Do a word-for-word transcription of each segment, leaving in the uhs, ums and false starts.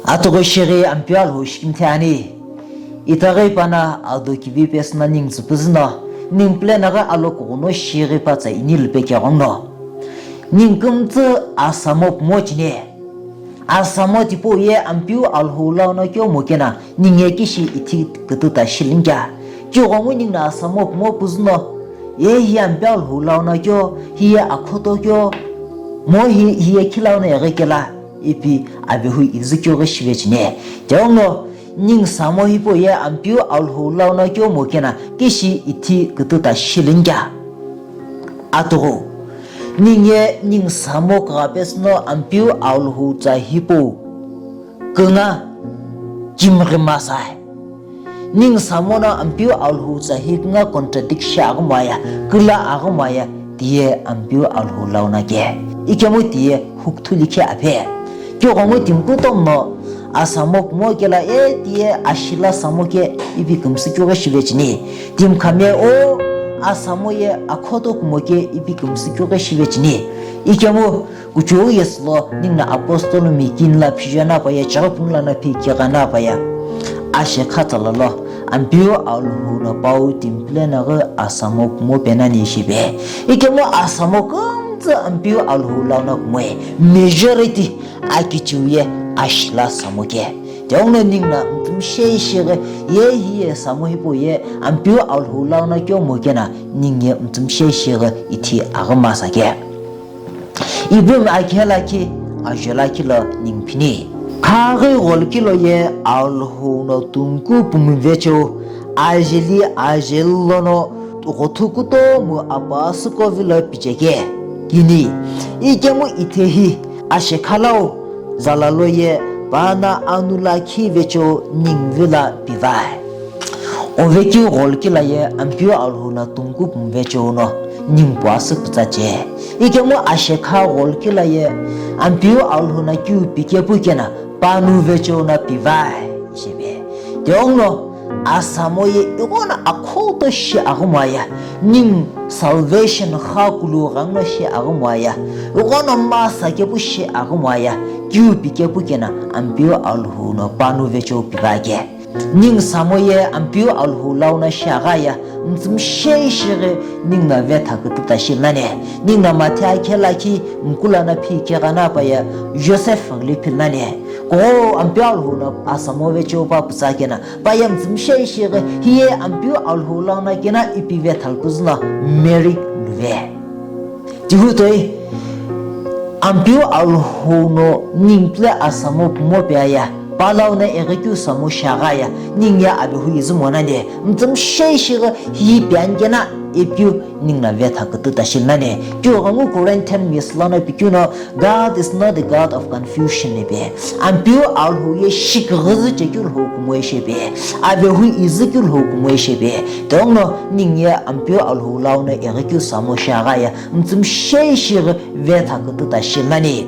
Atughu shighi Ampeu Alhou shikimthi ani. Itaghi pana ado kivi pesüna ningu tsüpüzü no, ningu pulena ghi alokughuno shighi patsa ini lupe keghono. Ningu kümtsü asamo pumo chine. Asamo tipau ye Ampeu Alhou launa keu mo kena, ningu ye kishi ithi kütüta shilingya. Keu ghongu ningu na asamo pumo püzü no, ye hi Ampeu Alhou launa keu, hi ye akhoto keu, mo hi, hi ye khilauna eghi kela, ipi avehu izü keu ghi shive chine. Tiaghono, ningu samo hipau ye Ampeu Alhou launa keu mo kena, kishi ithi kütüta shilingya. Atughu, ningu ye ningu samo kugha pesü no Ampeu Alhou tsa hipau, künga kimghi masa. Ningu samo no Ampeu Alhou tsa hi künga contradict shi aghi moya, küla aghi moya, tiye Ampeu Alhou launa ke. Ikemu tiye hukthuli khe aphe. Keu ghongu timi kutomo no asamo pumo kela e tiye ashila samo ke ipi kümsü keu ghi shive chine. Timi khami o asamo ye akhoto kumo ke ipi kümsü keu ghi shive chine. Ikemu kuchou yesu lo ningu na apostle mi kini la phijana pa ye chaghi punu la na phi kegha na pa ya. Ashe khatsa la lo Ampeu Alhou no pau timi pulena ghi asamo pumo penani shibe. Ikemu asamo kümtsü Ampeu Alhou launa kumoe. Majority akichiu ye ashila samo ke. Tiaghono ningu na mtsümshe ishi ghi ye hi ye samo hipau ye Ampeu Alhou launa keu mo kena ningu ye mtsümshe ishi ghi ithi aghi masa ke. Ibrahim akhe lakhi, ajo lakhi lo ningu phini. Khaghi gholo kilo ye Alhou no tunku pumu vecheu, ajeli ajeli lono ghothu kutomo apasü kovilo picheke. Kini, ikemu ithehi, ashe khalau, zala lo ye, pana anu lakhi vecheu ningu vilo pivai. Ovekeu gholo kila ye Ampeu Alhou no tunku pumu vecheu no ningu puasü pütsa che. Ikemu ashe kha gholo kila ye Ampeu Alhou no kiu pike pu kena panu vecheu no pivai shibe. Tiaghono asamo ye ighono akhoto shi aghi moya, ningu salvation kha kulu ghenguno shi aghi moya, ighono masa kepu shi aghi moya, kiu pike pu kena Ampeu Alhou no panu vecheu pivake. Ningu samo ye Ampeu Alhou launa shi agha ya, mtsümshe ishi ghi ningu na vetha kütüta shi nani. Ningu na Mathiu akhe lakhi mkula na phi kegha na pa ye Joseph ghili phil nani. Kugho Ampeu Alhou no asamo vecheu pa pütsa kena, pa ye mtsümshe ishi ghi hi ye Ampeu Alhou launa kena ipi vetha lukuzü no Mary luve. Tihu toi, Ampeu Alhou no ningu pule asamo pumo pe aya, pa launa eghi keu samo shi agha ya, ningu ye avehu izü mo nani, mtsümshe ishi ghi hi pe ani kena ipiu ningu na vetha kütüta shi nani. Keu ghongu Corinthian mi sü lono pikeu no, God is not the God of confusion ipi. Ampeu Alhou ye shiküghüzü chekeu Lhou kumo ishi ipi. Avehu izü keu Lhou kumo ishi ipi. Tiaghono ningu ye Ampeu Alhou launa eghi keu samo shi agha ya, mtsümshe ishi ghi vetha kütüta shi nani.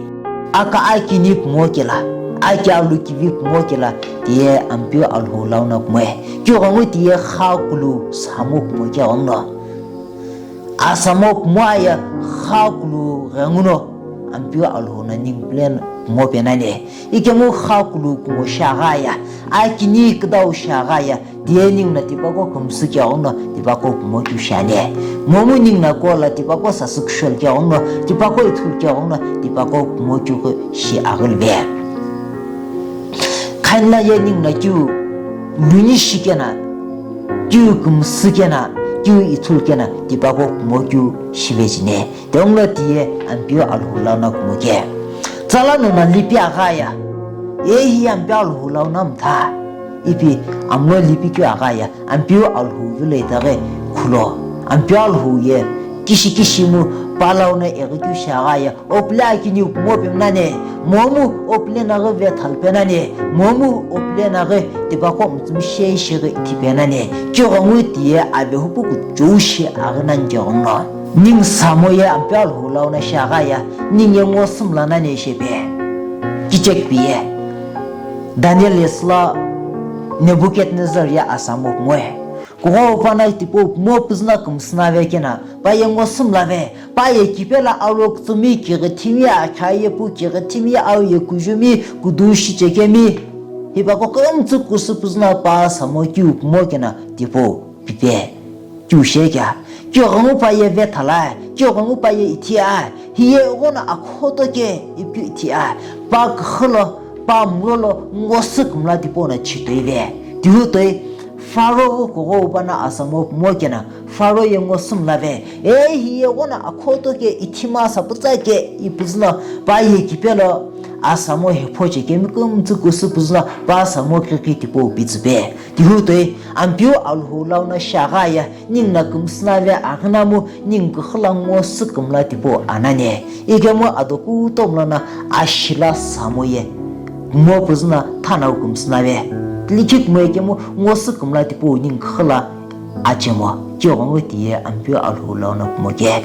Aka akini pumo kela, aki alu kivi pumo kela, tiye Ampeu Alhou launa kumoe. Keu ghongu tiye kha kulu samo kumo keghono. Asamo pumo aya kha kulu ghenguno Ampeu Alhou no ningu pule pumo pe nani. Ikemu kha kulu kumo shi agha ya, akini küdau shi agha ya, tiye ningu na tipaqo kümsü keghono tipaqo pumo keu shi ani. Momu ningu na kola tipaqo sasü kushol keghono, tipaqo ithulu keghono, tipaqo pumo keu ghi shi aghi luve. Khanla ye ningu na kiu luni shi kena, kiu kümsü kena, kiu ithulu kena, tipaqo pumo keu shive chine. Tiaghono tiye Ampeu Alhou launa kumo ke. Tsala no na lipi agha ya, ye hi Ampeu Alhou launa mtha. Ipi amlo lipi keu agha ya, Ampeu Alhou vilo itaghi khulo. Ampeu Alhou ye kishi kishi mu pa launa eghi keu shi agha ya, o pule akini pumo pe nani, momu o pule na ghi vetha lupe nani, momu o pule na ghi tipaqo mtsümshe ishi ghi ithi pe nani. Keu ghongu tiye avehu pu kuchou shi aghi nani keghono. Ningu samo ye Ampeu Alhou launa shi agha ya, ningu ye ngo sümla nani ishi ipi. Kichek pi ye. Daniel ye sü lo Nebuchadnezzar ye asamo pumoe. Kugho pana tipau pumo püzü no kümsü nave kena, pa ye ngo sümlave, pa ye kipela alo kutsumi, kighi thimi, akha ye pu, kighi thimi, au ye kujumi, kudu shi chekemi. Hipaqo kümtsü kusü püzüno pa Asamo kiu kumo keno tipau pipe. Kiu shekea. Kiu ghengu pa ye vethalai. Kiu ghengu pa ye ithiai. Hiye ghono akhoto ke ipi ithiai. Pa küxü lo, pa mlo lo, ngosü kümla tipau no chitoive. Tihu toi, Pharaoh wu kugho wu pano Asamo kumo keno, Pharaoh ye ngosü mlave. E hiye ghono akhoto ke ithima sapütsa ke ipüzüno pa ye kipelo Asamo hepho che kemi kümtsü kusü püzüno pa Asamo kiki tipau pitsüpe. Tihu toi, Ampeu Alhou launo shagha ye, ninguno kümsüna ve aghünamu, ningu küxü lo ngosü kümla tipau anane. Ikemu ado kutomo lono ashi lo Asamo ye kumo püzüno thanau kümsüna ve. Likhi kumo ikemu ngosü kümla tipau ningu küxü lo achemo. Kiu ghengu tiye Ampeu Alhou launo kumo ke.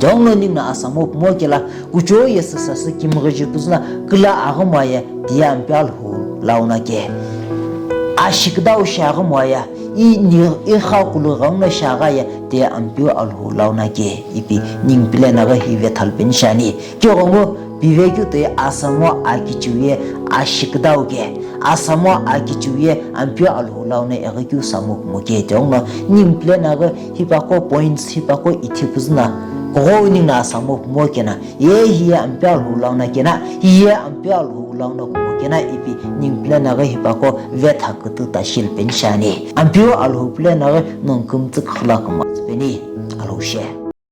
Tighenguno ninguno Asamo kumo kelo kuchou ye süsasü kimghiju püzüno küla aghümo ye tiye Ampeu Alhou launo ke. Ashi küdau shi aghümo ye, i ni, i kha kulu ghenguno shagha ye tiye Ampeu Alhou launo ke ipi ningu pilenaghi hi vethalu peni shiani. Kiu ghengu pive keu toi Asamo akichiu ye ashi küdau ke. Asamo akichiu ye Ampeu Alhou launo ighi keu Asamo kumo ke. Tighenguno ningu pilenaghi hipaqo points hipaqo ithi püzüno kugho wu ninguno Asamo kumo keno. Ye hiye Ampeu Alhou launo keno, hiye Ampeu Alhou launo kumo keno ipi ningu pilenaghi hipaqo vetha kütü ta shilu peni shiani. Ampeu Alhou pilenaghi nongu kümtsü küxü lo kumo tsüpeni. Alhou she.